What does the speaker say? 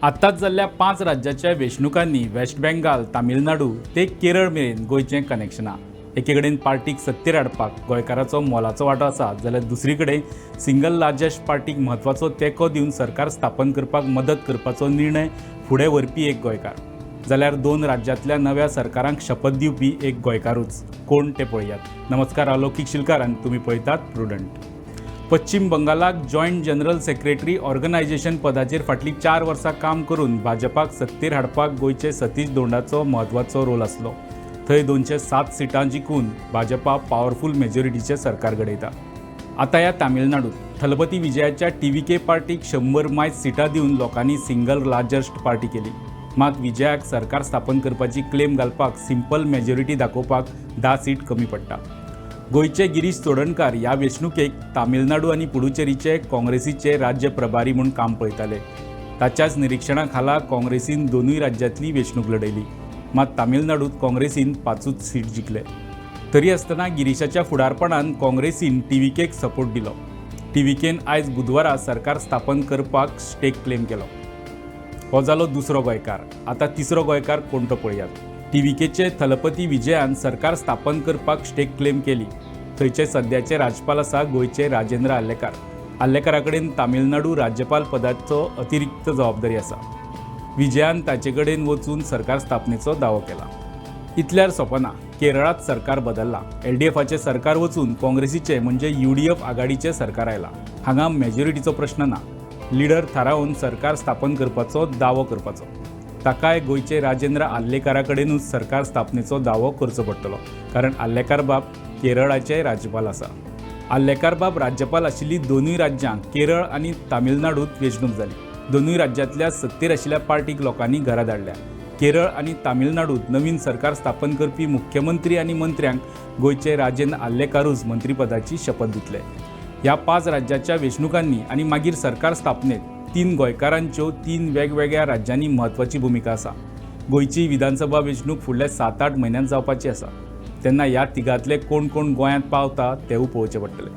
आत्ताच जाल्ल्या पांच राज्याच्या वेंचणुकांनी वेस्ट बेंगाल, तामिळनाडू ते केरळ मेरेन गोंयचें कनेक्शन. एके कडेन पार्टीक सत्तेर हाडपाक गोंयकाराचो मोलाचो वांटो आसा, जाल्यार दुसरी कडेन सिंगल लार्जस्ट पार्टीक म्हत्वाचो तेंको दिवन सरकार स्थापन करपाक मदत करपाचो निर्णय फुडें व्हरपी एक गोंयकार, जाल्यार दोन राज्यांतल्या नव्या सरकारांक शपथ दिवपी एक गोंयकारूच. कोण ते पळयात. नमस्कार, हांव लौकीक शिलकार आनी तुमी पळयतात प्रुडंट. पश्चिम बंगालाक जॉयंट जनरल सेक्रेटरी ऑर्गनायझेशन पदाचेर फाटलीं 4 वर्सां काम करून भाजपाक सत्तेर हाडपाक गोंयचे सतीश धोंडाचो म्हत्वाचो रोल आसलो. थंय 207 सिटां जिखून भाजपा पावरफूल मेजॉरिटीचें सरकार घडयता. आतां ह्या तामिळनाडूत थलपती विजयाच्या टीव्हीके पार्टीक 100 मायज सिटां दिवन लोकांनी सिंगल लार्जस्ट पार्टी केली. मात विजयाक सरकार स्थापन करपाची क्लेम घालपाक सिंपल मेजॉरिटी दाखोवपाक 10 सीट कमी पडटा. गोंयचे गिरीश चोडणकार ह्या वेंचणुकेक तामिळनाडू आनी पुडुचेरीचे काँग्रेसीचे राज्य प्रभारी म्हूण काम पळयताले. ताच्याच निरिक्षणा खाला काँग्रेसीन दोनूय राज्यांतली वेंचणूक लढयली. मात तामिळनाडूत काँग्रेसीन पांचूच सीट जिखले. तरी आसतना गिरीशाच्या फुडारपणान काँग्रेसीन टीव्हीकेक सपोर्ट दिलो. टीव्हीकेन आयज बुधवारा सरकार स्थापन करपाक स्टेक क्लेम केलो. हो जालो दुसरो गोंयकार. आतां तिसरो गोंयकार कोण तो पळयात. टीव्हीकेचे थलपती विजयान सरकार स्थापन करपाक स्टेक क्लेम केली. थंयचे सद्याचे राज्यपाल आसा गोंयचे राजेंद्र आर्लेकार. आर्लेकारा कडेन तामिळनाडू राज्यपाल पदाचो अतिरिक्त जबाबदारी आसा. विजयान ताचे कडेन वचून सरकार स्थापनेचो दावो केला. इतल्यार सोंपना. केरळांत सरकार बदल्लां. एलडीएफाचें सरकार वचून काँग्रेसीचें म्हणजे यूडीएफ आघाडीचें सरकार आयलां. हांगा मेजॉरिटीचो प्रश्न ना, लिडर थारावन सरकार स्थापन करपाचो दावो करपाचो. ताकाय गोंयचे राजेंद्र आर्लेकारा कडेनूच सरकार स्थापनेचो दावो करचो पडटलो, कारण आर्लेकार बाब केरळाचे राज्यपाल आसा. आर्लेकार बाब राज्यपाल आशिल्ली दोनूय राज्यां केरळ आनी तामिळनाडूत वेंचणूक जाली. दोनूय राज्यांतल्या सत्तेर आशिल्ल्या पार्टीक लोकांनी घरा धाडल्या. केरळ आनी तामिळनाडूत नवीन सरकार स्थापन करपी मुख्यमंत्री आनी मंत्र्यांक गोंयचे राजेंद्र आर्लेकारूच मंत्रीपदाची शपथ दितले. ह्या पांच राज्याच्या वेंचणुकांनी आनी मागीर सरकार स्थापनेत तीन गोंयकारांच्यो तीन वेगवेगळ्या राज्यांनी म्हत्वाची भुमिका आसा. गोंयची विधानसभा वेंचणूक फुडल्या 7-8 म्हयन्यांत जावपाची आसा. तेन्ना ह्या तिगांतले कोण कोण गोंयांत पावता तेवूय पळोवचें पडटलें.